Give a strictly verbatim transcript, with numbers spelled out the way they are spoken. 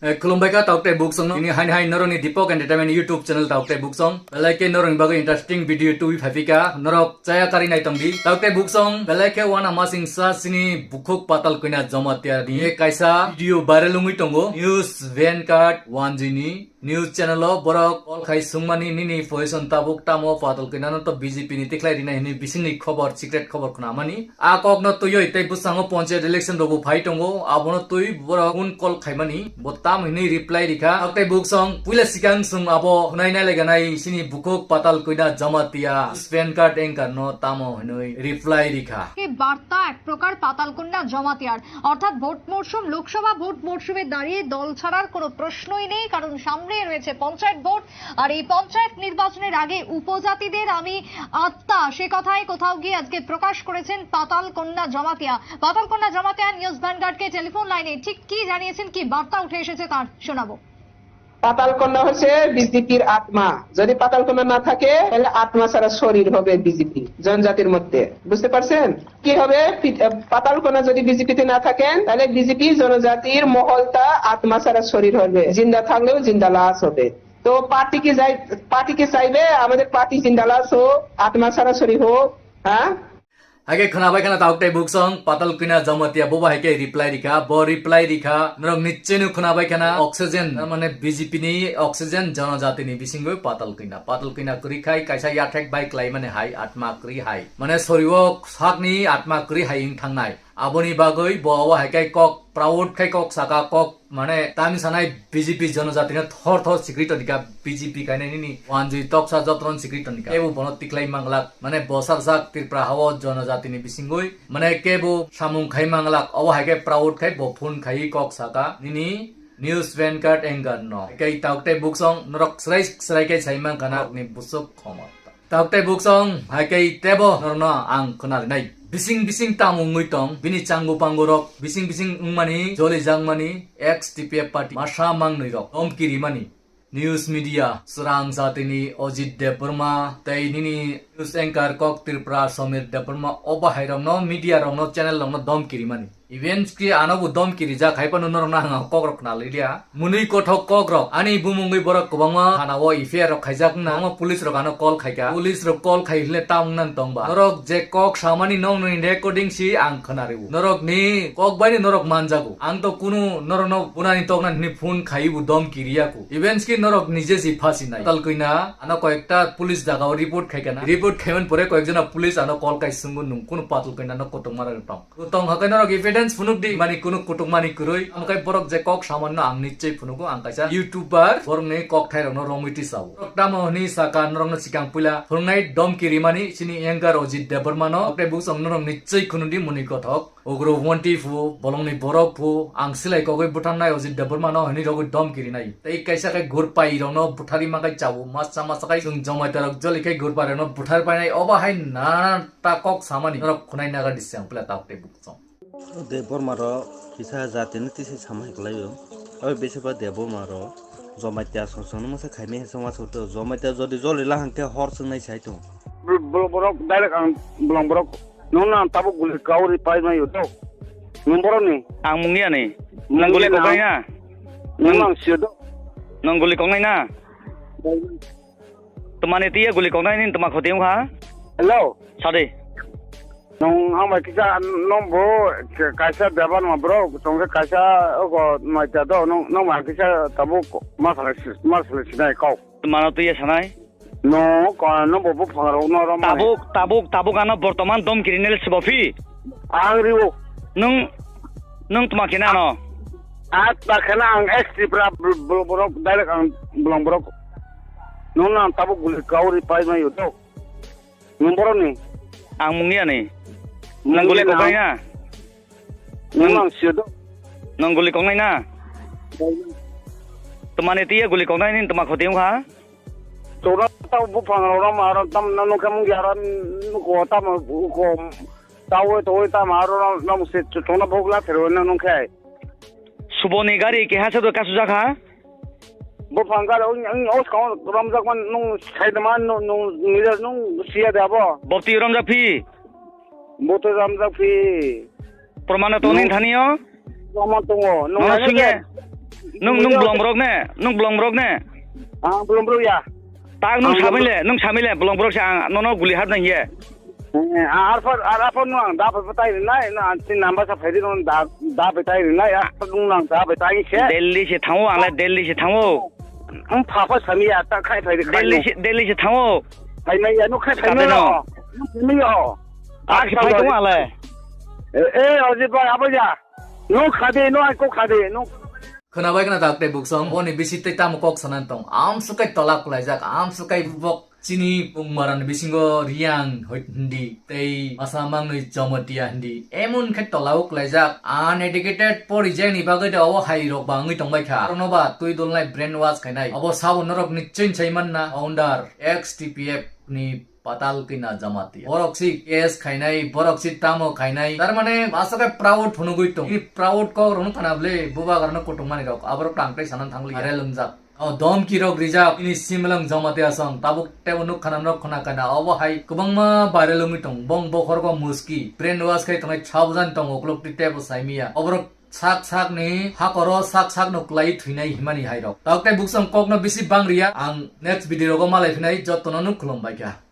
Eh, khulumbai kha tauk tei buksong no. Ini hain hain norok ni Deepak Entertainment YouTube channel tauk tei buksong. Belai khe norok ni bagwi interesting video tubui phaiphi kha. Norok chaya kari nai tong di. Tauk tei buksong belai khe wana masing sa sini bukhuk Patal Kanya Jamatia ni kaisa video viral wngwi tongo. News Vanguard one G ni news channel o borok call khai sungmani nini position tabuk tamo Patal Kanya no to B J P ni tikhlai rinai hinwi bisingni khobor, secret khobor khwnamani. A kokno twiwi tei bwskango panchayat election rokbo phai tongo, abono twi borok phone call khaimani, bo tamo hinwi reply rikha. Tauk tei buksong puila sikang chwng abo hwnai nai laiganai sini bukhuk Patal Kanya Jamatia Sven Card Anchor no tamo hinwi reply rikha. এই বার্তা এক প্রকার পাতালকন্যা জমাতিয়ার, অর্থাৎ ভোট মরশুম, লোকসভা ভোট মরশুমে দাঁড়িয়ে দল ছাড়ার কোনো প্রশ্নই নেই, কারণ সামনেই রয়েছে পঞ্চায়েত ভোট। আর এই পঞ্চায়েত নির্বাচনের আগে উপজাতিদের আমি আত্মা, সে কথাই কোথাও গিয়ে আজকে প্রকাশ করেছেন পাতালকন্যা জমাতিয়া। পাতালকন্যা জমাতিয়া নিউজ ভ্যানগার্ডকে টেলিফোন লাইনে ঠিক কি জানিয়েছেন, কি বার্তা উঠে এসেছে তার, শোনাবো। পাতাল কন্যা হচ্ছে বিজেপির আত্মা। যদি পাতাল কন্যা না থাকে, তাহলে আত্মা ছাড়া শরীর হবে বিজেপি জনজাতির মধ্যে। বুঝতে পারছেন? কি হবে? পি- আহ, পাতাল কন্যা যদি বিজেপিতে না থাকেন, তাহলে বিজেপি জনজাতির মহলটা আত্মা ছাড়া শরীর হবে, জিন্দা থাকলেও জিন্দা লাশ হবে। তো পার্টি কি যাই, পার্টি কি চাইবে? আমাদের পার্টি জিন্দা লাশ হোক, আত্মা ছাড়া শরীর হোক, হ্যাঁ? Haikhe khwnabai khana tauk tei buksong Patal Kanya Jamatia bobo haikhe reply rikha, bo reply rikha norok nicheno khwnabai khana oxygen, mane B J P ni oxygen jonojati ni bisingwi Patal Kanya, Patal Kanya kwrwi khai kaisa yathek bai kwlai mani hai atma kwrwi hai, mane sorio sakni atma kwrwi hai wng thangnai. Aboni bagwi bo obo hai khe kok proud khai kok saka, kok mane tami sanai B J P jonojatino thor thor sikri tonika, B J P kainai nini wanjwi toksa jotron sikri tonika. Kebo bono tiklai manglak, mane bosar sak Tripura hao jonojatini bisingwi mane kebo samung khai manglak, obo hai khe proud khai bo phone khai kok saka nini news Vanguard Anchor no. Kei tauk tei buksong norok srai srai khe sai mankha na ni busuk khomor. Tauk tei buksong hai kei tebo norokno ang khwnarinai. Bising bising tamo wngwi tong, bini changu pangu rok bising bising wngmani, joli jakmani, ex T P F party masa mangnwi rok, domki rimani. News media, Srang jatini Ojit Debbarma, tei nini news anchor kok Tripura Samir Debbarma, o bahai rokno, media rokno, channel rokno domki rimani. Events ki ano bo domki rijak hai phano norok no ang kok rok khna lilia. Mwnwi kothok kok rok ani bumungwi borok kwbangma thana o F I R rok khaijak wngna, omo police rok ano call khaika. Police rok call khai hwnle tamung nang tong ba. Norok je kok samani nong nini recording si ang khwna rw. Norok ni kok bai ni norok manjago. Ang to kunu norok no bunani tokna hwnwi phone khai bo domki riya ku. Events ki norok nije si phasi nai. Tal koi na ano koyekta police jaga o report khaika na. Report khaiman pore koyek jona police ano call kai sungo nung kunu patul koi na no kotong mara tong. Tong hakai norok evidence phunuk di, mani kunu kutuk mani kwrwi, amkai borok je kok samanno ang nichoi phunugo, ang kaisa YouTuber, borokni kok thairokno romwi tisao. Borok tamo hwnwi saka norokno sikang puila phunuknai domki rimani, chini anchor Ojit Debbarma no, tei buksong norok nichoi khunudi muni kothok. Ugrupwanti phu, bolongni borok phu, ang silai kogwi butharnai Ojit Debbarma no hwnwi rogwi domki rinai. Tei kaisa khe gurpai rokno buthari makai chao, masa masa kai chwng jomai tarok joli khai gurpai rokno buthar painai, obo hai nana ta kok samani norok khunai naga di siyang pila tabuk tei buksong. Debbarma rok kisa jatini tisi samai kwlaio. Abo bese ba Debbarma rok Jamatia song song no masa khaimai hensong ma soto. Jamatia jodi joli la hangkhe hor swngnai sai tongo. Bl- bl- Borok direct ang bwlang borok. Nono ang tabuk guli kauri pai mai udo. Nung borok ni. Ang mungya ni. Nang guli koknai na. Nung ang sio do. Nang guli koknai na. Twmani tiya guli koknai ni twma khoti wngkha. Hello. Sadi. Nung ang bai kisa nung bo kaisa Debbarma bro tongkhe kaisa ogo maita do nung nung bai kisa tabuk ma salai sinai kok. Twmano tiya sanai. Nung ko nung bo buphang rok no rom. Tabuk tabuk tabuk ano bortoman dom kiri nel sibo phi. Ang riwo. Nung nung twma kina no. At ta khana ang ex Tripura borok direct ang bwlang borok. Nung nang tabuk guli kauri pai mai udo. Nung borok ni. Ang mungya ni. Nang guli koknai na. Nung nang sio do. Nang guli koknai na. Twmani tiya guli koknai ni twma khoti wngkha. Chora ta buphang rok ma ro tam na nung khe mung ya ro ko tam ko tawi tawi tam aro nung se chona bogla thero na nung khe. Suboni gari keha se do kasu jakha. Buphang gari ong ong os kong romjak man nung sai de man nung nung mira nung sia de abo. Bopti romjak phi. Boto romjak phi. Promano tongni thani o. Promano tongo. Nung Nono singe. Nwng, nwng bolong borok ne? Nwng bolong borok ne? Ang bolong borok ya. Tak nwng samai le, nwng samai le bolong borok se ang nono guli hap nang ye. Eh, ar por, ar por no ang da pa tai nai, na tin number sa phai di no da, da pa tai nai, ar por no ang da pa tai se. Delhi se thango, ang le Delhi se thango. Ang pha pha sami ya ta khai phai di khai. Delhi se, Delhi se thango. Phai mai ya no khai phai mai no. Phai mai yo. Tak se phai tong ang le. Eh, eh, Ajit bhai, abo ya. No khade, no ai ko khade, no. Khwnabai khna tak tei buksong, boni bisi tei tamo kok sanan tong. Amswk kai tola kwlaijak, amswk kai bok chini bungmarani bisingo Riang hoi-, hindi tei masa mangnwi Jamatia hindi. Emon khe tola o kwlaijak, uneducated porijak ni bagwi de obo hai rok bangwi tongbai kha. Arono ba twi dolnai brainwash khainai. Obo sabo norok ni chin sai manna, founder, ex T P F ni Patal Kina Jamatia. Borok si case khainai, borok si tamo khainai. Tar mane aswk khe proud phunugwi tong. Ini proud kok rwno khana bwle, bubagrano kutung mani rok. Aborok tang tei sanan thangli. Are lungjak. O domki rok rijak. Ini simlong Jamatia song. Tabuk tebo nuk khana nok khana kana. Obo hai kwbangma viral wngwi tong. Bong bokhorgo muski. Brainwash khai tongnai sabjan tong uklok ti tebo saimiya. Oborok sak sak ni hakoro sak sak no kwlai thwinai himani hai rok. Tabuk tei buksong kokno bisi bang riya. Ang next video rogo malai phinai jottono nuk khulum bai kha.